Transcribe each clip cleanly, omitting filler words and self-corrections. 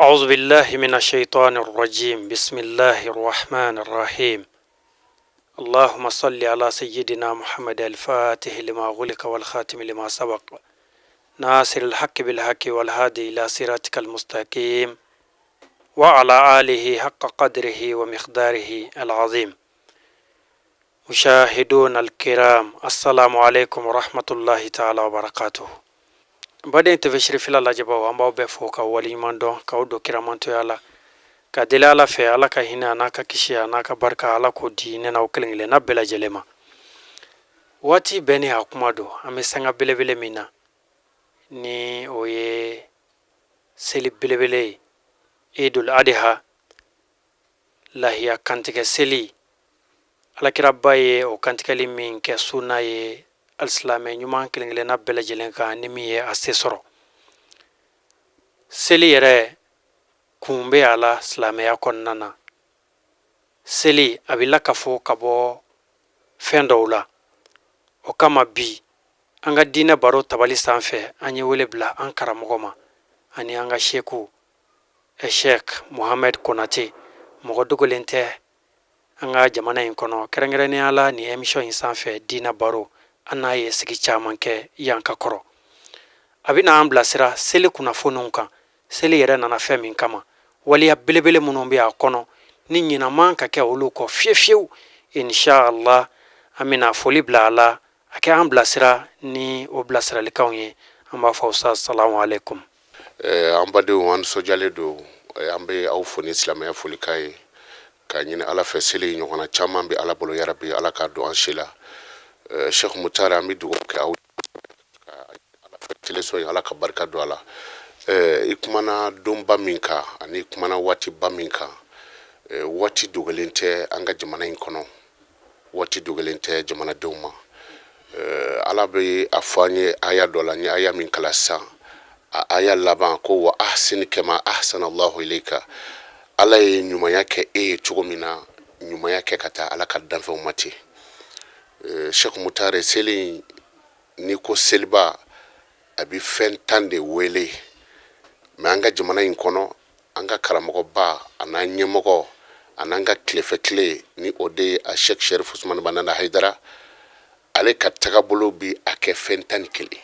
أعوذ بالله من الشيطان الرجيم. بسم الله الرحمن الرحيم. اللهم صل على سيدنا محمد الفاتح لما غلق والخاتم لما سبق، ناصر الحق بالحق والهادي إلى صراطك المستقيم وعلى آله حق قدره ومقداره العظيم. مشاهدون الكرام، السلام عليكم ورحمة الله تعالى وبركاته. Baden TV Sherifila lajɛbaw, an b'aw bɛɛ fo ka waleɲuman dɔn k'aw don kiramantoya la, ka deli Ala fɛ, Ala ka hinɛ a n'a ka kisi a n'a ka barika, Ala k'o di ne n'aw kelen kelenna bɛɛ lajɛlen ma. Waati bɛɛ ni a kuma don. An bɛ sanga belebele min na, ni o ye seli belebele ye, Idul Adha, lahiya kantigɛ seli. Alakiraba ye o kantigɛli min kɛ sunna ye alisilamɛ ɲuman kelen kelenna bɛɛ lajɛlen kan, ni min ye a se sɔrɔ. Seli yɛrɛ kun bɛ a la silamɛya kɔnɔna na. Seli a bɛ lakafo ka bɔ fɛn dɔw la. O kama bi, an ka diinɛ baro tabali sanfɛ, an ye wele bila an karamɔgɔ ma ani an ka seku Sheikh Mohamed Konate. Mɔgɔ dogolen tɛ an ka jamana in kɔnɔ, kɛrɛnkɛrɛnnenya la nin émission in sanfɛ, diinɛ baro, an n'a ye sigi caman kɛ yan ka kɔrɔ. A bɛna an bilasira seli kunnafoniw kan, seli yɛrɛ nana fɛn min kama, waleya belebele minnu bɛ a kɔnɔ ni ɲina man ka kɛ olu kɔ fiye fiyewu. Inshallah, an bɛna foli bila a la, a kɛ an bilasira ni o bilasiralikanw ye. An b'a fɔ sa, salamu alaikum. An badenw, an nisɔndiyalen don. An bɛ aw fo ni silamɛya folikan ye, k'a ɲini Ala fɛ, seli ɲɔgɔnna caman bɛ Ala bolo, yarabi Ala k'a don an si la. Sheikh Mutari, an bɛ dugawu kɛ aw Ala fɛ, teleso in, Ala ka barika don a la. I kumana donba min kan ani i kumana waatiba min kan, waati dogolen tɛ an ka jamana in kɔnɔ, waati dogolen tɛ jamanadenw ma. Ala bɛ a fɔ an ye aya dɔ la, n ye aya min kalan sisan, a aya laban ko wa ahsin kama ahsana Allahu ilayka. Ala ye ɲumanya kɛ e ye cogo min na, ɲumanya kɛ ka taa Ala ka danfɛnw ma ten. Sheikh Mutare, seli, n'i ko seliba, a bɛ fɛn 10 de wele. Mais an ka jamana in kɔnɔ, an ka karamɔgɔba a n'an ɲɛmɔgɔ a n'an ka tilefɛ tile, ni o de ye a Sheikh Sherif Usman Banana Hayidara, ale ka tagabolo bi a kɛ fɛn 11.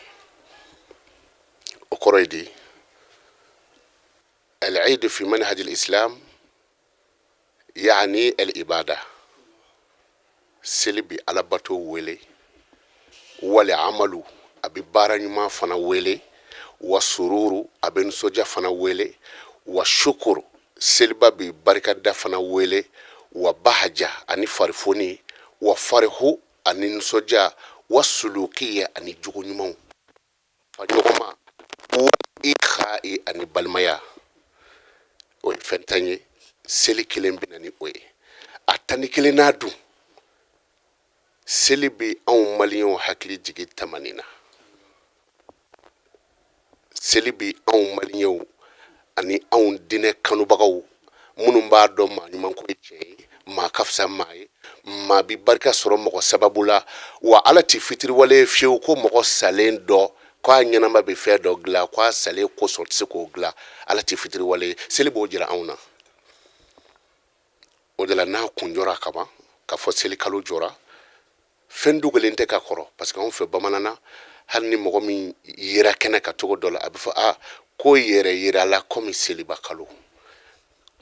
O kɔrɔ ye di? Al-Eid fi manhaj al-Islam yani al-ibada. Seli bi alabato wele, wal amalu, a bɛ baara ɲuman fana wele, wa sururu, a bɛ nisɔndiya fana wele, wa shukuru, seliba bɛ barikada fana wele, wa bahaja, ani farifoni, wa farihu, ani nisɔndiya, wa sulukiya, ani jogo ɲumanw fa ɲɔgɔn ma, wa ikha'i, ani balimaya. O ye fɛn 10 ye. Seli kelen bɛ na ni o ye. A 11 n'a dun, seli bɛ anw maliyɛnw hakili jigin tamani na. Seli bɛ anw maliyɛnw ani anw diinɛ kanubagaw minnu b'a dɔn maa ɲuman ko ye tiɲɛ ye, maa ka fisa maa ye, maa bi barika sɔrɔ mɔgɔ sababu la, wa Ala ti fitiriwale ye fiyewu ko mɔgɔ salen dɔ k'a ɲɛnama bɛ fɛn dɔ dilan, k'a salen kosɔn tɛ se k'o dilan. Ala ti fitiriwale ye. Seli b'o jira anw na. O de la, n'a kun jɔra kaban k'a fɔ selikalo jɔra, fɛn dogolen tɛ ka kɔrɔ, parce que anw fɛ bamanan na, hali ni mɔgɔ min yera kɛnɛ ka cogo dɔ la, a bɛ fɔ a ko yɛrɛ yira la komi seliba kalo.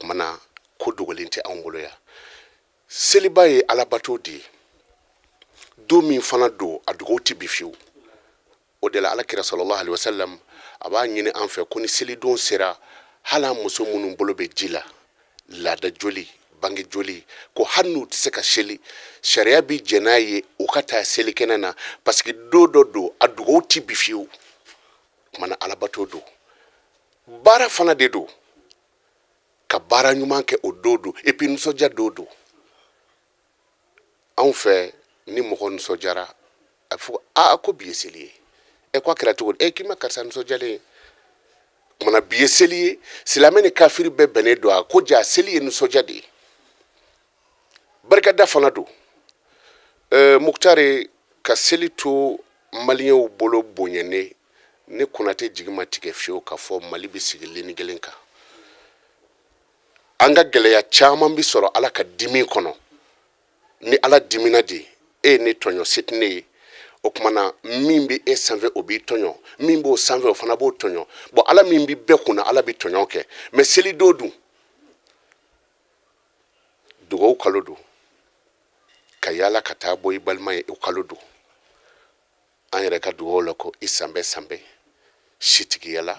Kumana ko dogolen tɛ anw bolo yan. Seliba ye alabato de ye. Don min fana don, a dugawu tɛ bi fiyewu. O de la, Ala kira sallallahu alaihi wasallam a b'a ɲini an fɛ ko ni selidon sera, hali an muso minnu bolo bɛ ji la, laada joli, bange joli, ko hali n'u tɛ se ka seli, sariya bi jɛn n'a ye u ka taa selikɛnɛ na, parce que don dɔ don, a dugawu tɛ bi fiyewu. Kumana alabato don, baara fana de don, ka baara ɲuman kɛ o don don, et puis nisɔndiya don don. Anw fɛ, ni mɔgɔ nisɔndiyara, a bɛ fɔ aa ko bi ye seli ye. Ɛ, ko a kɛra cogo di? Ɛ, k'i ma karisa nisɔndiyalen ye. Kumana bi ye seli ye, silamɛ ni kafiri bɛɛ bɛnnen don a ko ja seli ye nisɔndiya de ye, barikada fana don. Mukutari, ka seli to Maliyɛnw bolo bonyanen, ne Konate jigi ma tigɛ fiyewu k'a fɔ Mali bɛ sigi ligne kelen kan. An ka gɛlɛya caman bɛ sɔrɔ Ala ka dimi kɔnɔ. Ni Ala dimina de, e ye ne tɔɲɔ, se tɛ ne ye. O tuma na, min bɛ e sanfɛ, o b'i tɔɲɔ, min b'o sanfɛ, o fana b'o tɔɲɔ. Bon, Ala min bɛ bɛɛ kunna, Ala bɛ tɔɲɔ kɛ. Mais selidon dun, dugawu kalo don, ka yaala ka taa bɔ i balima ye, o kalo don. An yɛrɛ ka dugawu la ko i sanbɛ sanbɛ sitigiya la,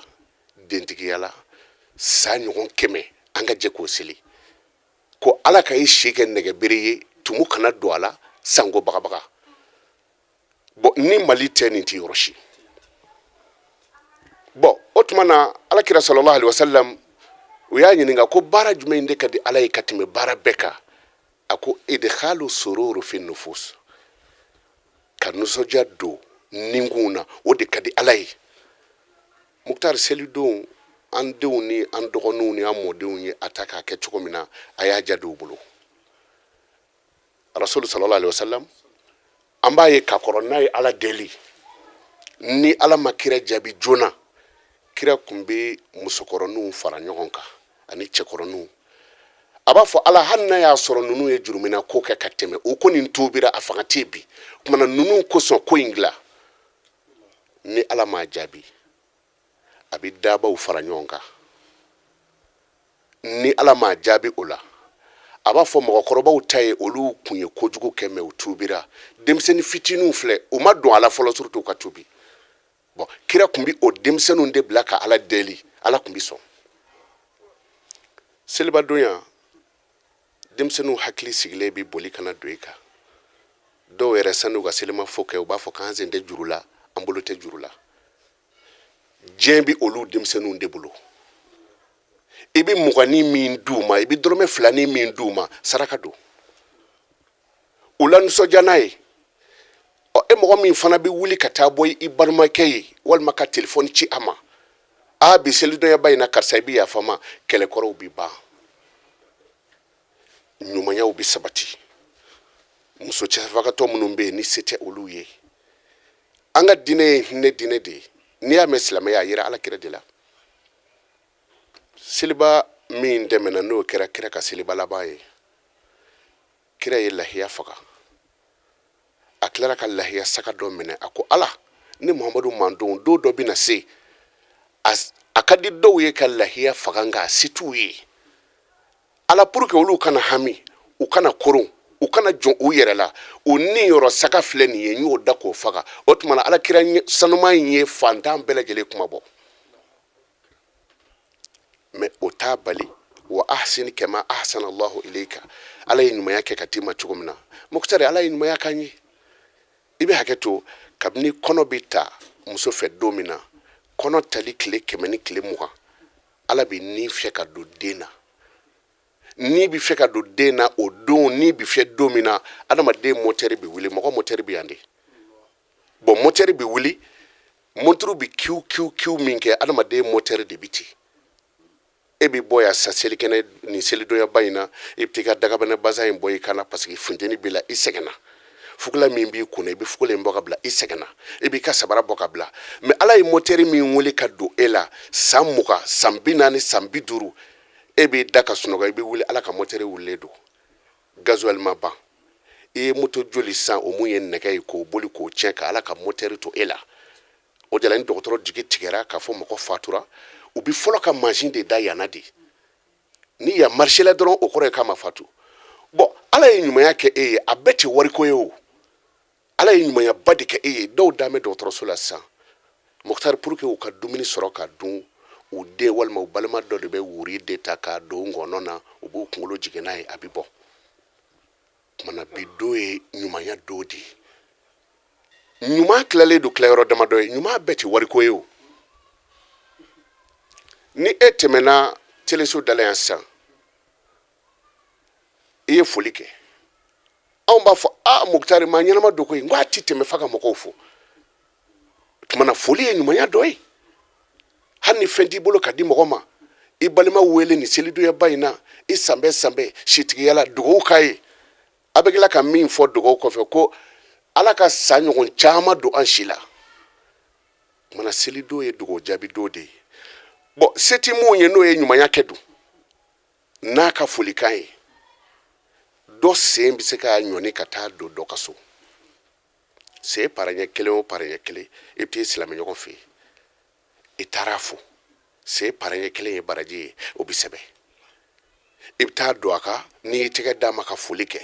dentigiya la, san ɲɔgɔn 100, an ka jɛ k'o seli, ko Ala ka i si kɛ nɛgɛbere ye, tumu kana don a la, sanko bagabaga. Bon, ni Mali tɛ, nin tɛ yɔrɔ si. Bon, o tuma na, Ala kira sallallahu alaihi wasallam, u y'a ɲininka ko baara jumɛn de ka di Ala ye ka tɛmɛ baara bɛɛ kan? A ko idkhalu sururu fi nufus, ka nisɔndiya don ninkun na, o de ka di Ala ye. Mukutari, selidon, an denw ni an dɔgɔninw ni an mɔdenw ye a ta k'a kɛ cogo min na, a y'a diya dɔw bolo. Rasulu sallallahu alaihi wasallam, an b'a ye ka kɔrɔ, n'a ye Ala deli, ni Ala ma kira jaabi joona, kira tun bɛ musokɔrɔninw fara ɲɔgɔn kan ani cɛkɔrɔninw. A b'a fɔ Ala, hali n'a y'a sɔrɔ ninnu ye jurumina ko kɛ ka tɛmɛ, u ko nin tuubira, a fanga tɛ bi tuma na, ninnu kosɔn ko in dilan. Ni Ala m'a jaabi, a bɛ daabaw fara ɲɔgɔn kan. Ni Ala m'a jaabi o la, a b'a fɔ mɔgɔkɔrɔbaw ta ye, olu kun ye kojugu kɛ mais u tuubira, denmisɛnnin fitininw filɛ, u ma don a la fɔlɔ, surtout u ka tuubi. Bon, kira tun bɛ o denmisɛnninw de bila ka Ala deli, Ala tun bɛ sɔn. Selibadonya, denmisɛnninw hakili sigilen bɛ boli ka na don i kan. Dɔw yɛrɛ, sani u ka selimafo kɛ, u b'a fɔ k'an sen tɛ juru la, an bolo tɛ juru la. Diɲɛ bɛ olu denmisɛnninw de bolo. I bɛ muganin min d'u ma, i bɛ dɔrɔmɛ filanin min d'u ma, saraka don, u la nisɔndiya n'a ye. Ɔ, e mɔgɔ min fana bɛ wuli ka taa bɔ i balimakɛ ye, walima ka telefɔni ci a ma, aa, bi selidonyaba in na, karisa, i bɛ yafa n ma, kɛlɛkɔrɔw bɛ ban, ɲumanyaw bɛ sabati. Muso cɛfagatɔ minnu bɛ yen, ni se tɛ olu ye, an ka diinɛ ye hinɛ diinɛ de ye. N'i y'a mɛn silamɛya, a yera Ala kira de la. Seliba min tɛmɛna, n'o kɛra kira ka seliba laban ye, kira ye lahiya faga. A tilara ka lahiya saga dɔ minɛ, a ko Ala, ne Muhamadu mantɔn, don dɔ bɛna se, a ka di dɔw ye ka lahiya faga, nka a se t'u ye. Ala, pour que olu kana hami, u kana koron, u kana jɔn u yɛrɛ la, u niyɔrɔ saga filɛ nin ye, n y'o da k'o faga. O tuma na, Ala kira sanuman in ye fantan bɛɛ lajɛlen kuma bɔ. Mais o t'a bali, wa ahsin kama ahsana Allahu ilayka, Ala ye ɲumanya kɛ ka d'i ma cogo min na. Mukutari, Ala ye ɲumanya k'an ye. I bɛ hakɛ to, kabini kɔnɔ bɛ ta muso fɛ don min na, kɔnɔ tali tile 120, Ala bɛ ni fiyɛ ka don den na. Ni bɛ fiyɛ ka don den na o don, ni bɛ fiyɛ don min na, adamaden motɛri bɛ wuli. Mɔgɔ motɛri bɛ yan de. Bon, motɛri bɛ wuli, monturu bɛ kiw kiw kiw min kɛ, adamaden motɛri de bɛ ten. E bɛ bɔ yan sa selikɛnɛ, nin selidonyaba in na, i bɛ t'i ka dagabana bazin in bɔ i kan na, parce que funteni b'i la, i sɛgɛnna. Fugula min b'i kunna, i bɛ fugula in bɔ ka bila, i sɛgɛnna. I b'i ka sabara bɔ ka bila. Mais Ala ye motɛri min wuli ka don e la san 20, san 40, san 50, e b'i da ka sunɔgɔ, i bɛ wuli, Ala ka motɛri wulilen don, gasoil ma ban. I ye moto joli san, o mun ye nɛgɛ ye, k'o boli k'o tiɲɛ, ka Ala ka motɛri to e la? O de la, ni dɔgɔtɔrɔ jigi tigɛra k'a fɔ mɔgɔ fatura, u bɛ fɔlɔ ka mansin de da yanna de. Ni yan marisela dɔrɔn, o kɔrɔ ye k'a ma fatu. Bon, Ala ye ɲumanya kɛ e ye, a bɛɛ tɛ wariko ye o. Ala ye ɲumanyaba de kɛ e ye. Dɔw dalen bɛ dɔgɔtɔrɔso la sisan, Mukutari, pour que u ka dumuni sɔrɔ ka dun, u den walima u balima dɔ de bɛ wuri de ta k'a don ngɔnɔ na, u b'u kunkolo jigin n'a ye, a bɛ bɔ. Tuma na, bi don ye ɲumanya don de ye. Ɲuman tilalen don tilayɔrɔ damadɔ ye. Ɲuman bɛɛ tɛ wariko ye o. Ni e tɛmɛna teleso da la yan sisan, i ye foli kɛ, anw b'a fɔ a Mukutari, maa ɲɛnama don koyi. N ko a ti tɛmɛ f'a ka mɔgɔw fo. Tuma na, foli ye ɲumanya dɔ ye. Hali ni fɛn t'i bolo ka di mɔgɔ ma, i balima wele nin selidonyaba in na, i sanbɛ sanbɛ sitigiya la, dugawu k'a ye. A bɛ tila ka min fɔ dugawu kɔfɛ ko Ala ka san ɲɔgɔn caman don an si la. Kumana selidon ye dugawu jaabi don de ye. Bɔn, se ti mun ye n'o ye ɲumanya kɛ dun n'a ka folikan ye, dɔ sen bɛ se ka ɲɔni ka taa don dɔ ka so. Sen paraɲɛ kelen o paraɲɛ kelen, i bɛ t'i silamɛɲɔgɔn fɛ yen, i taara a fo, sen paraɲɛ kelen ye baraji ye, o bɛ sɛbɛn. I bɛ taa don a kan, n'i y'i tɛgɛ d'a ma ka foli kɛ,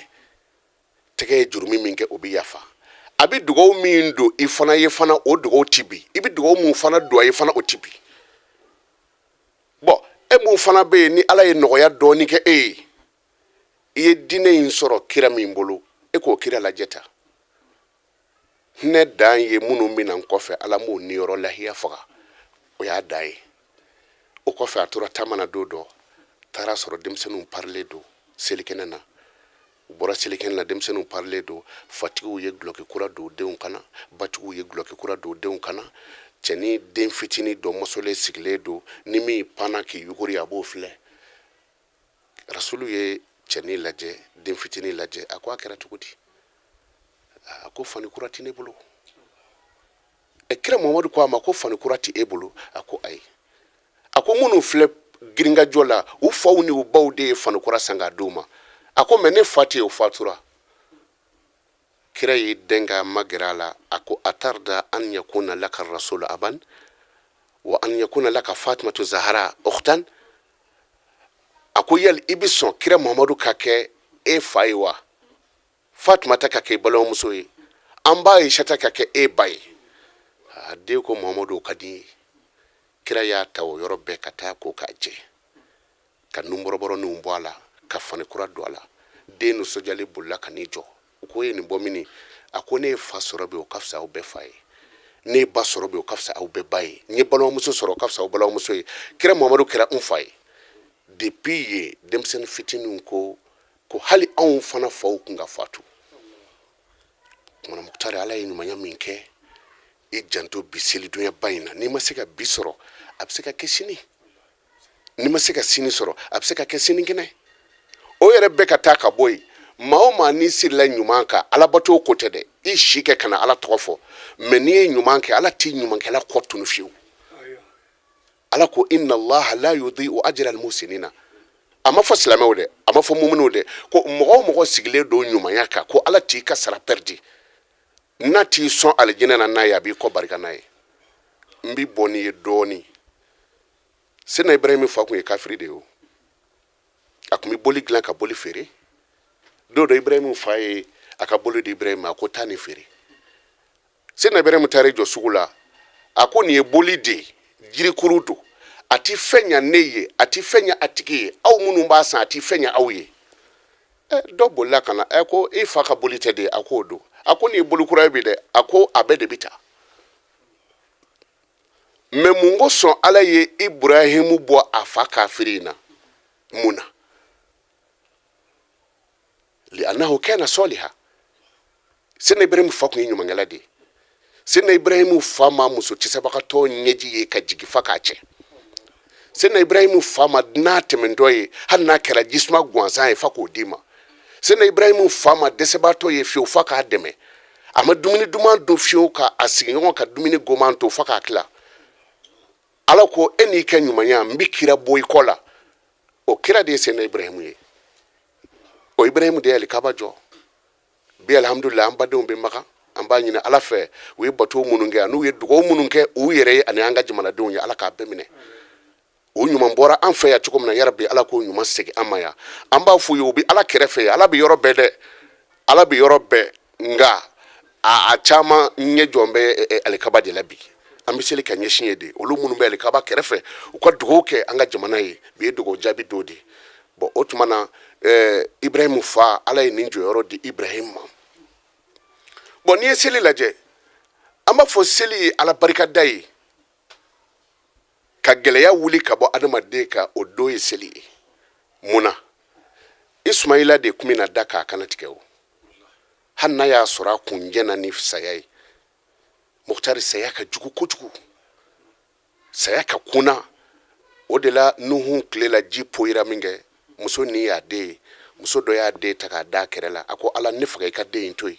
tɛgɛ ye jurumi min kɛ, o bɛ yafa. A bɛ dugawu min don i fana ye fana, o dugawu ti bin. I bɛ dugawu min fana don a ye fana, o ti bin. Bɔn, e mun fana bɛ yen ni Ala ye nɔgɔya dɔɔnin kɛ e ye, i ye diinɛ in sɔrɔ kira min bolo, e k'o kira lajɛ ta. Ne dan ye minnu bɛ na n kɔfɛ, Ala m'o niyɔrɔ lahiya faga, o y'a dan ye. O kɔfɛ, a tora taama na don dɔ, taara sɔrɔ denmisɛnninw parilen don selikɛnɛ na. U bɔra selikɛnɛ na, denmisɛnninw parilen don, fatigiw ye dulɔki kura don denw kan na, batigiw ye dulɔki kura don denw kan na. Cɛnin den fitinin dɔ mɔsɔlen sigilen don, ni min panna k'i yuguri, a b'o filɛ. Rasulu ye cɛnin lajɛ, den fitinin lajɛ, a ko a kɛra cogo di? A ko fani kura tɛ ne bolo. Ɛ, kira Muhamadu ko a ma ko fani kura tɛ e bolo? A ko ayi. A ko minnu filɛ girinkajɔ la, u faw ni u baw de ye fani kura san k'a d'u ma. A ko mɛ ne fa tɛ yen, o fatura. Kira y'i dɛn k'a magɛrɛ a la, a ko atarda an yakuna laka rasulu aban wa an yakuna laka fatimatu zahara ukhtan? A ko yali i bɛ sɔn kira Muhamadu ka kɛ e fa ye wa, Fatumata ka kɛ i balimamuso ye, an ba Ayisata ka kɛ e ba ye? A den ko Muhamadu, o ka di n ye. Kira y'a ta o yɔrɔ bɛɛ ka taa ko k'a jɛ, ka nunbɔrɔbɔrɔninw bɔ a la, ka fani kura don a la. Den nisɔndiyalen bolila ka n'i jɔ. U ko e ye nin bɔ mini? A ko ne ye fa sɔrɔ bi, o ka fisa aw bɛɛ fa ye. Ne ye ba sɔrɔ bi, o ka fisa aw bɛɛ ba ye. N ye balimamuso sɔrɔ, o ka fisa aw balimamuso ye. Kira Muhamadu kɛra n fa ye. Depuis yen, denmisɛnnin fitininw ko hali anw fana faw kun ka fatu. Kumana Mukutari, Ala ye ɲumanya min kɛ, i janto bi selidonyaba in na. N'i ma se ka bi sɔrɔ, a bɛ se ka kɛ sini. N'i ma se ka sini sɔrɔ, a bɛ se ka kɛ sinikɛnɛ. O yɛrɛ bɛɛ ka taa ka bɔ yen. Maa o maa n'i sirila ɲuman kan, alabato ko tɛ dɛ, i si kɛ kana Ala tɔgɔ fɔ, mɛ n'i ye ɲuman kɛ, Ala t'i ɲumankɛla kɔ tunu fiyewu. Ala ko inna Allaha la yudi'u ajra al-muhsinina. A ma fɔ silamɛw dɛ, a ma fɔ muminw dɛ, ko mɔgɔ o mɔgɔ sigilen don ɲumanya kan, ko Ala t'i ka sara pɛridi. N'a t'i sɔn alijinɛ na n'a ye, a b'i kɔ barika n'a ye. N bi bɔ n'i ye dɔɔni. Sena Ibrahim fa kun ye kafiri de ye o. A tun bɛ boli dilan ka boli feere. Don dɔ, Ibrahim fa ye a ka boli di Ibrahim ma, a ko taa nin feere. Sena Ibrahim taara i jɔ sugu la, a ko nin ye boli de ye, jirikuru don, a ti fɛn ɲa ne ye, a ti fɛn ɲa a tigi ye, aw minnu b'a san, a ti fɛn ɲa aw ye. Ɛ, dɔ bolila ka na, ɛ, ko i fa ka boli tɛ de? A k'o don. A ko nin ye boli kura ye bi dɛ. A ko a bɛɛ de bɛ ta. Mɛ mun kosɔn Ala ye Ibrahimu bɔ a fa kafiri in na? Mun na? Li'annahu kana sɔliha. Sena Ibrahimu fa tun ye ɲumankɛla de ye. Sena Ibrahimu fa ma muso tisabagatɔ ɲɛji ye ka jigin fa k'a cɛ. Sena Ibrahimu fa ma dunan tɛmɛntɔ ye, hali n'a kɛra jisuma gansan ye, fa k'o d'i ma. Sena Ibrahimu fa ma dɛsɛbaatɔ ye fiyewu fa k'a dɛmɛ. A ma dumuni duman dun fiyewu ka a sigiɲɔgɔn ka dumuni goman to fa k'a tila. Ala ko e n'i ka ɲumanya, n bɛ kira bɔ i kɔ la. O kira de ye Sena Ibrahimu ye. O Ibrahimu de ye alikaba jɔ. Bi alhamdulila, an badenw bɛ Makan. An b'a ɲini Ala fɛ, u ye bato minnu kɛ an'u ye dugawu minnu kɛ u yɛrɛ ye ani an ka jamanadenw ye, Ala k'a bɛɛ minɛ. O ɲuman bɔra an fɛ yan cogo min na, yarabi Ala k'o ɲuman segin an ma yan. An b'a f'u ye, u bɛ Ala kɛrɛfɛ ye. Ala bɛ yɔrɔ bɛɛ dɛ, Ala bɛ yɔrɔ bɛɛ, nka a caman ɲɛ jɔn bɛ alikaba de la bi. An bɛ seli ka ɲɛsin ye de, olu minnu bɛ alikaba kɛrɛfɛ, u ka dugawu kɛ an ka jamana ye. Bi ye dugawu jaabi don de. Bɔn, o tuma na, Ibrahimu fa, Ala ye nin jɔyɔrɔ di Ibrahimu ma. Bɔn, n'i ye seli lajɛ, an b'a fɔ seli ye Ala barikada ye, ka gɛlɛya wuli ka bɔ adamaden kan, o don ye seli ye. Mun na? Isumayila de tun bɛna da k'a kana tigɛ o, hali n'a y'a sɔrɔ a kun jɛnna ni saya ye. Mukutari, saya ka jugu kojugu, saya ka kunna. O de la Nuhu tile la, ji poyira min kɛ, muso ni y'a den ye, muso dɔ y'a den ta k'a da kɛrɛ la. A ko Ala, ne faga, i ka den in to yen.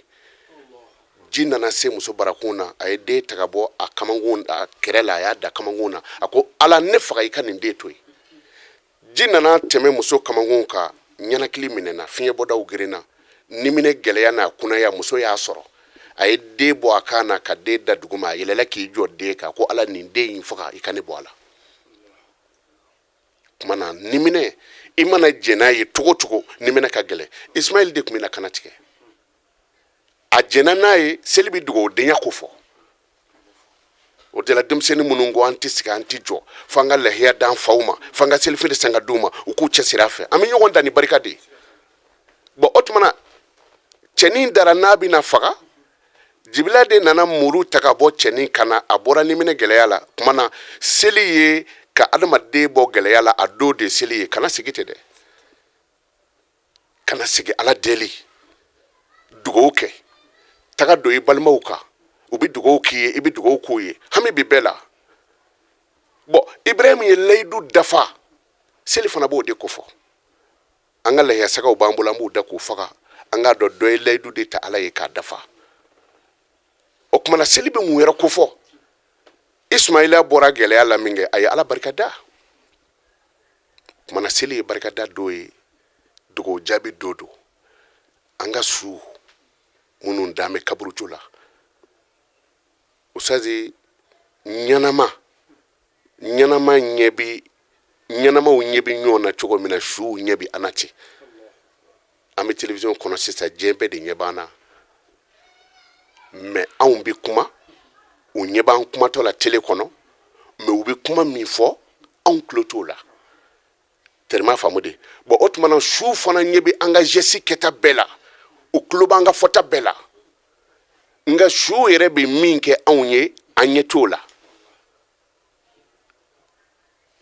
Ji nana se muso barakun na, a ye den ta ka bɔ a kamankun, a kɛrɛ la, a y'a da kamankun na. A ko Ala, ne faga, i ka nin den to yen. Ji nana tɛmɛ muso kamankun kan, ɲɛnakili minɛna, fiɲɛbɔdaw gerenna, niminɛ gɛlɛya n'a kunaya, muso y'a sɔrɔ. A ye den bɔ a kan na ka den da duguma, a yɛlɛla k'i jɔ den kan, ko Ala, nin den in faga, i ka ne bɔ a la. Tuma na niminɛ, i mana jɛn n'a ye cogo cogo, niminɛ ka gɛlɛn. Ismaɛl de tun bɛna kannatigɛ, a jɛnna n'a ye. Seli bɛ dugawudenya ko fɔ. O de la denmisɛnnin minnu ko an tɛ sigi, an tɛ jɔ fo an ka lahiya d'an faw ma, fo an ka selifini san ka d'u ma, u k'u cɛsiri a fɛ. An bɛ ɲɔgɔn dan ni barika de ye. Bɔn, o tuma na cɛnin dara n'a bɛna faga, Jibila de nana muru ta ka bɔ cɛnin kan na, a bɔra niminɛ gɛlɛya la. Tuma na seli ye ka adamaden bɔ gɛlɛya la, a don de seli ye. Kana sigi ten dɛ, kana sigi, Ala deli, dugawu kɛ, taga don i balimaw kan, u bɛ dugawu k'i ye, i bɛ dugawu k'u ye, hami bɛ bɛɛ la. Bɔn, Ibrahim ye layidu dafa, seli fana b'o de kofɔ. An ka lahiya sagaw b'an bolo, an b'u da k'u faga. An k'a dɔn dɔ ye layidu de ta Ala ye k'a dafa. O tuma na seli bɛ mun yɛrɛ kofɔ? Ismaila bɔra gɛlɛya la min kɛ, a ye Ala barika da. Tuma na seli ye barikada don ye, dugawu jaabi don don. An ka su minnu dan bɛ kaburujo la, usazi, ɲɛnama ɲɛnama ɲɛ bi ɲɛnamaw ɲɛ bɛ ɲɔgɔn na cogo min na, suw ɲɛ bɛ an na ten. An bɛ telewisɔn kɔnɔ sisan, diɲɛ bɛɛ de ɲɛ b'an na, mɛ anw bɛ kuma, u ɲɛ b'an kumatɔ la tele kɔnɔ, mɛ u bɛ kuma min fɔ, anw tulo t'o la. Tɛrɛma faamu de. Bɔn, o tuma na su fana ɲɛ bɛ an ka geste kɛta bɛɛ la, u tulo b'an ka fɔta bɛɛ la, nka su yɛrɛ bɛ min kɛ anw ye, an ɲɛ t'o la.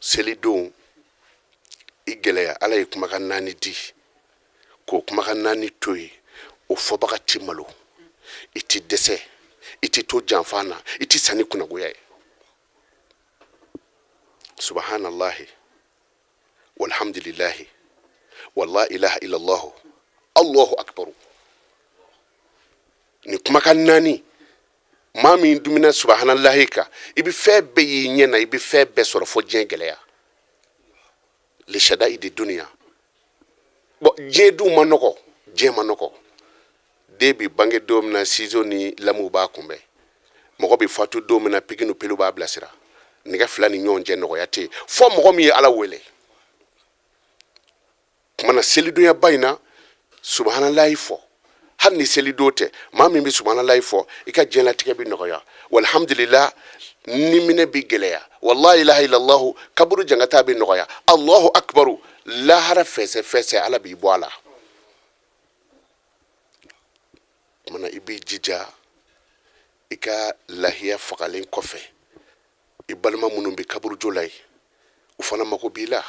Selidon i gɛlɛya, Ala ye kumakan naani di, k'o kumakan naani to yen, o fɔbaga ti malo, i ti dɛsɛ, i ti to janfa na, i ti sa ni kunnagoya ye. Subahanallahi walhamdulillahi wala ilaha illallahu Allahu akbaru. Nin kumakan naani, maa min dumina subahanallahi kan, i bɛ fɛn bɛɛ y'i ɲɛ na, i bɛ fɛn bɛɛ sɔrɔ fo diɲɛ gɛlɛya lishada i de duniya. Bɔn, diɲɛ dun ma nɔgɔ, diɲɛ ma nɔgɔ. Den bɛ bange don min na, ciseau ni lamew b'a kunbɛn. Mɔgɔ bɛ fatu don min na, pique ni pelle b'a bilasira. Nɛgɛ fila ni ɲɔgɔn cɛ, nɔgɔya tɛ yen fo mɔgɔ min ye Ala wele. Tuma na selidonyaba in na, subahanallahi fɔ, hali ni selidon tɛ, maa min bɛ subahanallahi fɔ, i ka diɲɛlatigɛ bɛ nɔgɔya. Walhamdulillah, niminɛ bɛ gɛlɛya. Wala ilaha illallahu, kaburu jangata bɛ nɔgɔya. Allahu akbaru, lahara fɛsɛ fɛsɛ, Ala b'i bɔ a la. Tuma na i b'i jija i ka lahiya fagalen kɔfɛ, i balima minnu bɛ kaburujo la yen, u fana mako b'i la.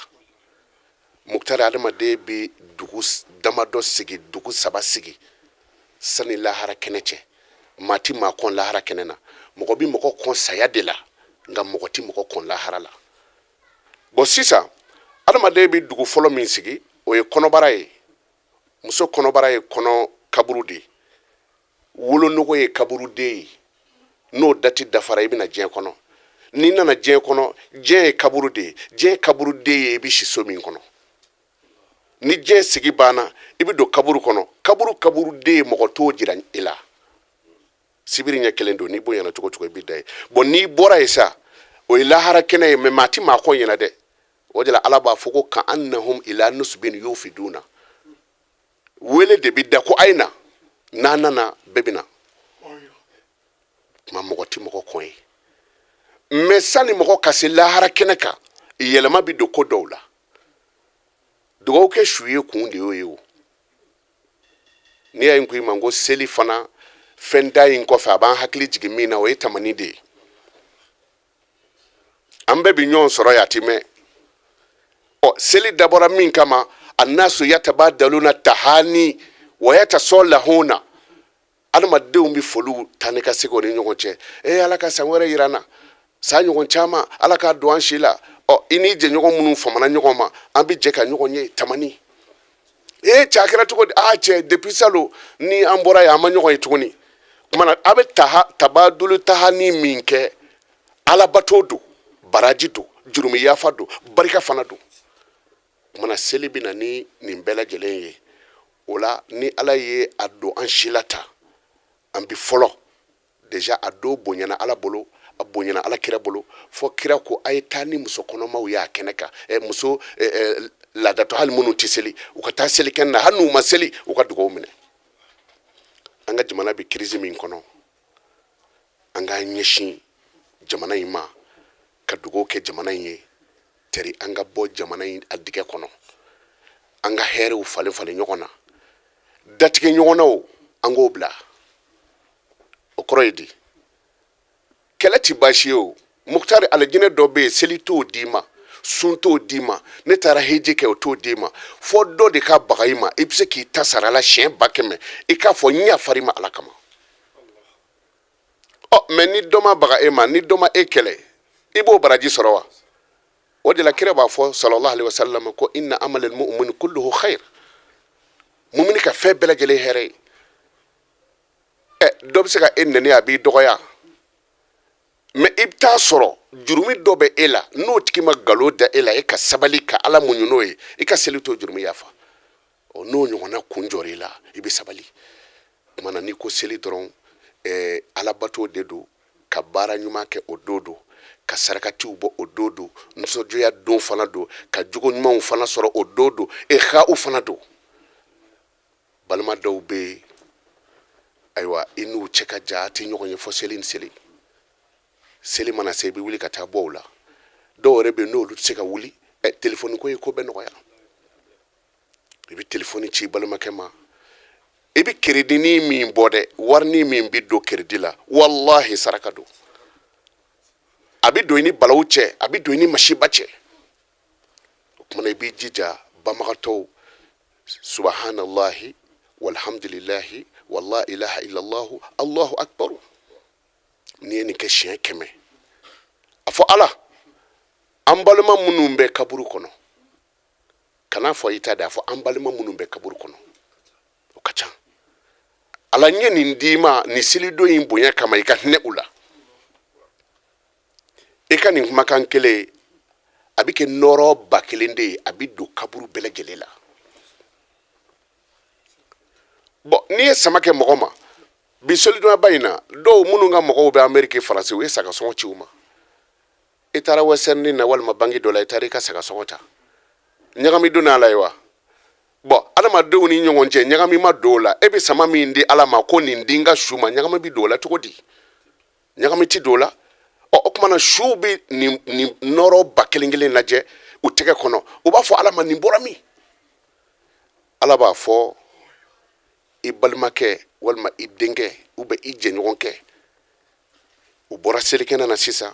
Mukutari, adamaden bɛ dugu damadɔ sigi, dugu saba sigi sani lahara kɛnɛ cɛ. Maa ti maa kɔn lahara kɛnɛ na. Mɔgɔ bɛ mɔgɔ kɔn saya de la, nka mɔgɔ ti mɔgɔ kɔn lahara la. Bɔn, sisan adamaden bɛ dugu fɔlɔ min sigi, o ye kɔnɔbara ye. Muso kɔnɔbara ye kɔnɔ kaburu de ye, wolonogo ye kaburuden ye. N'o dati dafara, i bɛna diɲɛ kɔnɔ. N'i nana diɲɛ kɔnɔ, diɲɛ ye kaburu de ye, diɲɛ kaburuden ye i bɛ si so min kɔnɔ. Ni diɲɛ sigi banna, i bɛ don kaburu kɔnɔ. Kaburu kaburuden ye, mɔgɔ t'o jira i la. Sibiri ɲɛ kelen don, n'i bonyana cogo cogo, i bɛ da ye. Bɔn, n'i bɔra yen sa, o ye lahara kɛnɛ ye. Mɛ maa ti maa kɔn ɲɛna dɛ. O de la Ala b'a fɔ ko ka annahum ila nusubin yufiduna. Wele de bɛ da ko a ye na, n'a nana, bɛɛ bɛ na. Tuma mɔgɔ tɛ mɔgɔ kɔn ye. Mɛ sani mɔgɔ ka se lahara kɛnɛ kan, yɛlɛma bɛ don ko dɔw la. Dugawu kɛ su ye kun de y'o ye. O n'i y'a ye n ko i ma ko seli fana fɛn da in kɔfɛ, a b'an hakili jigin min na, o ye tamani de ye. An bɛɛ bi ɲɔgɔn sɔrɔ yan, a ti mɛn. Ɔ, seli dabɔra min kama, annasu yatabadaluna tahani wa yatasolahuna, adamadenw bɛ foliw taa ni ka segin o ni ɲɔgɔn cɛ. Ee, Ala ka san wɛrɛ yira an na, san ɲɔgɔn caman, Ala k'a don an si la. Ɔ, i n'i jɛɲɔgɔn minnu famana ɲɔgɔn ma, an bɛ jɛ ka ɲɔgɔn ye tamani. Ee cɛ, a kɛra cogo di? Aa cɛ, depuis salon ni an bɔra yan, an ma ɲɔgɔn ye tuguni. Kuma na a bɛ taha tabadulu tahani min kɛ, alabato don, baraji don, jurumi yafa don, barika fana don. Kuma na seli bɛ na ni nin bɛɛ lajɛlen ye. O la, ni Ala ye a don an si la ta, an bi fɔlɔ déjà a don bonyana Ala bolo, a bonyana Ala kira bolo, fɔ kira ko a ye taa ni muso kɔnɔmaw ye a kɛnɛ kan. Muso laadatɔ, hali minnu tɛ seli, u ka taa seli kɛnɛ na. Hali n'u ma seli, u ka dugawu minɛ. An ka jamana bɛ crise min kɔnɔ, an k'an ɲɛsin jamana in ma ka dugawu kɛ jamana in ye. Tɛri an ka bɔ jamana in a digɛ kɔnɔ, an ka hɛrɛw falen falen ɲɔgɔn na, datigɛ ɲɔgɔn na, o an k'o bila. O kɔrɔ ye di? Kɛlɛ ti baasi ye. O Mukutari, alijinɛ dɔ bɛ yen, seli t'o d'i ma, sun t'o d'i ma, ne taara heji kɛ, o t'o d'i ma. Fɔ dɔ de ka baga i ma, i bɛ se k'i ta sara la siɲɛ 100 000, i k'a fɔ n yafara i ma Ala kama. Ɔ mɛ ni dɔ ma baga e ma, ni dɔ ma e kɛlɛ, i b'o baraji sɔrɔ wa? O de la kira b'a fɔ sallallahu alaihi wasallam ko inna amalal mu'min kulluhu khair, mumini ka fɛn bɛɛ lajɛlen hɛrɛ ye. Ɛ dɔ bɛ se ka e nɛni, a b'i dɔgɔya, mɛ i bɛ taa sɔrɔ jurumi dɔ bɛ e la, n'o tigi ma nkalon da e la, e ka sabali ka Ala muɲu n'o ye, i ka seli t'o jurumi yafa. Ɔ n'o ɲɔgɔnna kun jɔra i la, i bɛ sabali. Tuma na n'i ko seli dɔrɔn, alabato de don, ka baara ɲuman kɛ o don don, ka sarakatiw bɔ o don don, nisɔndiya don fana don, ka jogo ɲumanw fana sɔrɔ o don don, iha'u fana don. Balima dɔw bɛ yen, ayiwa, i n'u cɛ ka jan, a tɛ ɲɔgɔn ye fɔ seli ni seli. Seli mana se, i bɛ wuli ka taa bɔ u la. Dɔw yɛrɛ bɛ yen, n'olu tɛ se ka wuli, telefɔni ko ye ko bɛɛ nɔgɔya. I bɛ telefɔni ci i balimakɛ ma, i bɛ keredinin min bɔ dɛ, warinin min bɛ don keredi la, walahi saraka don. A bɛ don i ni balawu cɛ, a bɛ don i ni masiba cɛ. O tuma na i b'i jija banbagatɔw, subahanallahi walhamdulillahi wala ilaha illallahu allahu akbar. N'i ye nin kɛ siɲɛ 100, a fɔ Ala, an balima minnu bɛ kaburu kɔnɔ, kan'a fɔ i ta dɛ, a fɔ an balima minnu bɛ kaburu kɔnɔ, o ka ca. Ala, n ye nin d'i ma nin selidon in bonya kama, i ka hinɛ u la. I ka nin kumakan kelen, a bɛ kɛ nɔɔrɔ 1000 de ye, a bɛ don kaburu bɛɛ lajɛlen la. Bɔn n'i ye sama kɛ mɔgɔ ma bi selidonyaba in na, dɔw minnu ka mɔgɔw bɛ Ameriki, Faransi, u ye sagasɔngɔ ci u ma. I taara Western na walima banki dɔ la, i taara i ka sagasɔngɔ ta, ɲagami donna a la ye wa? Bɔn adamadenw ni ɲɔgɔn cɛ, ɲagami ma don o la. E bɛ sama min di Ala ma ko nin di n ka su ma, ɲagami bɛ don o la cogo di? Ɲagami ti don o la. Ɔ o tuma na suw bɛ nin nin nɔɔrɔ 1000 kelen lajɛ u tɛgɛ kɔnɔ, u b'a fɔ Ala ma, nin bɔra min? Ala b'a fɔ i balimakɛ walima i denkɛ ou bien i jɛɲɔgɔnkɛ, u bɔra selikɛnɛ na sisan,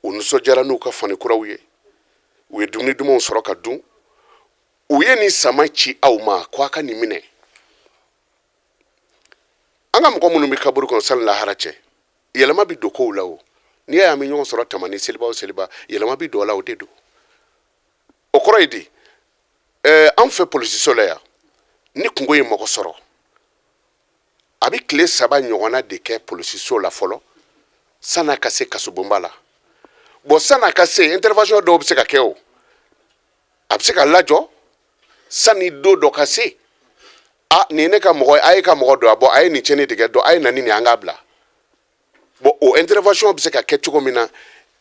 u nisɔndiyara n'u ka fani kuraw ye, u ye dumuni dumanw sɔrɔ ka dun, u ye nin sama ci aw ma ko a ka nin minɛ. An ka mɔgɔ minnu bɛ kaburu kɔnɔ, sani lahara cɛ, yɛlɛma bɛ don kow la. O n'i y'a ye an bɛ ɲɔgɔn sɔrɔ Tamani seliba o seliba, yɛlɛma bɛ don a la, o de don. O kɔrɔ ye di? An fɛ polisiso la yan, ni kunko ye mɔgɔ sɔrɔ, a bɛ tile 3 ɲɔgɔnna de kɛ polisiso la fɔlɔ san'a ka se kasobonba la. Bɔn san'a ka se, intervention dɔw bɛ se ka kɛ, o a bɛ se ka lajɔ sani don dɔ ka se. A nin ye ne ka mɔgɔ ye, a ye ka mɔgɔ don a bɔ, a ye nin tiɲɛni de kɛ dɔn, a ye na ni nin, an k'a bila. Bɔn o intervention bɛ se ka kɛ cogo min na,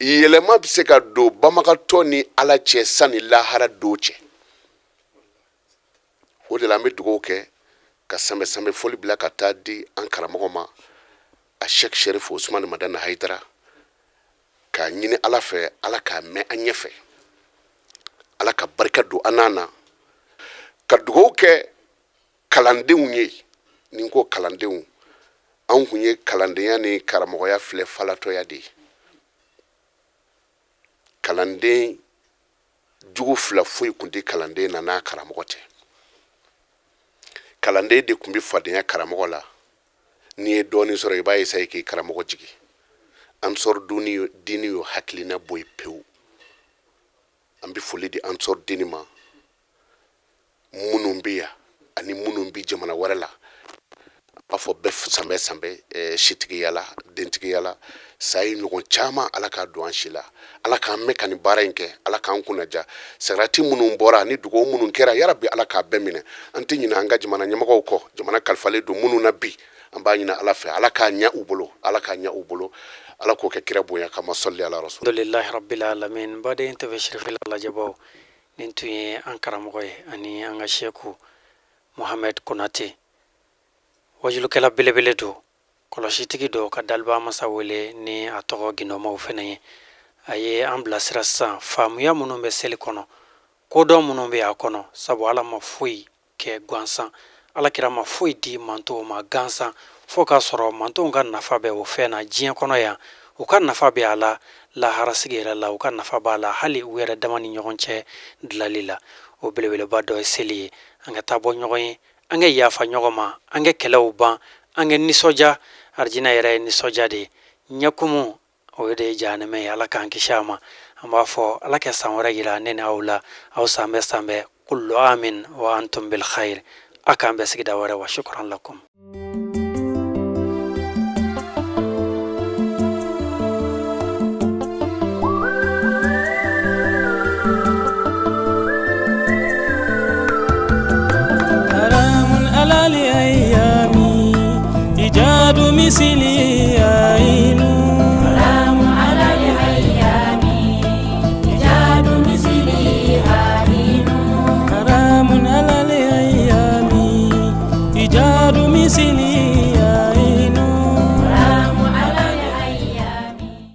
yɛlɛma bɛ se ka don banbagatɔ ni Ala cɛ sani lahara don cɛ. O de la an bɛ dugawu kɛ ka sanbɛ sanbɛ foli bila ka taa di an karamɔgɔ ma, a Sɛki Sɛrifu Usumani Madani Hayidara, k'a ɲini Ala fɛ, Ala k'a mɛn an ɲɛfɛ, Ala ka barika don an n'a na. Ka dugawu kɛ kalandenw ye. Ni n ko kalandenw, anw kun ye kalandenya ni karamɔgɔya filɛ falatɔya de ye. Kalanden jugu fila foyi kun tɛ kalanden na n'a karamɔgɔ tɛ. Kalanden de tun bɛ fadenya karamɔgɔ la. N'i ye dɔɔnin sɔrɔ, i b'a essayer k'i karamɔgɔ jigin. Ansɔr dini y'o hakilina bɔ yen pewu. An bɛ foli di Ansɔr dini ma, minnu bɛ yan ani minnu bɛ jamana wɛrɛ la. B'a fɔ bɛɛ sanbɛ sanbɛ, sitigiya la, dentigiya la, sa ye ɲɔgɔn caman. Ala k'a don an si la, Ala k'an mɛn ka nin baara in kɛ, Ala k'an kunnaja. Sarati minnu bɔra ni dugawu minnu kɛra, yarabi Ala k'a bɛɛ minɛ. An tɛ ɲinɛ an ka jamana ɲɛmɔgɔw kɔ, jamana kalifalen don minnu na bi. An b'a ɲini Ala fɛ, Ala k'a ɲɛ u bolo, Ala k'a ɲɛ u bolo, Ala k'o kɛ kira bonya kama. Sɔli ala rasul. Alhamdulilahi rabbil alamin. Baden TV Sirifila lajɛbaw, nin tun ye an karamɔgɔ ye ani an ka seku Mohamed Konate. Wajulukɛla belebele don, kɔlɔsitigi don, ka daliba masa wele ni a tɔgɔ gindomaw fɛnɛ ye. A ye an bilasira sisan faamuya minnu bɛ seli kɔnɔ, kodɔn minnu bɛ a kɔnɔ, sabu Ala ma foyi kɛ gansan, Ala kira ma foyi di mantonw ma gansan, fo k'a sɔrɔ mantonw ka nafa bɛ o fɛn na diɲɛ kɔnɔ yan, u ka nafa bɛ a la laharasigi yɛrɛ la, u ka nafa b'a la hali u yɛrɛ dama ni ɲɔgɔn cɛ dilali la. O belebeleba dɔ ye seli ye. An ka taa bɔ ɲɔgɔn ye, an ka yafa ɲɔgɔn ma, an ka kɛlɛw ban, an ka nisɔndiya. Arijinɛ yɛrɛ ye nisɔndiya de ye, ɲɛkumu o de ye jahanɛmɛ ye, Ala k'an kisi a ma. An b'a fɔ Ala kɛ san wɛrɛ yira ne ni aw la. Aw sanbɛ sanbɛ, kullu amin wa antum bil khair. A k'an bɛn sigida wɛrɛ. Wa shukran lakum.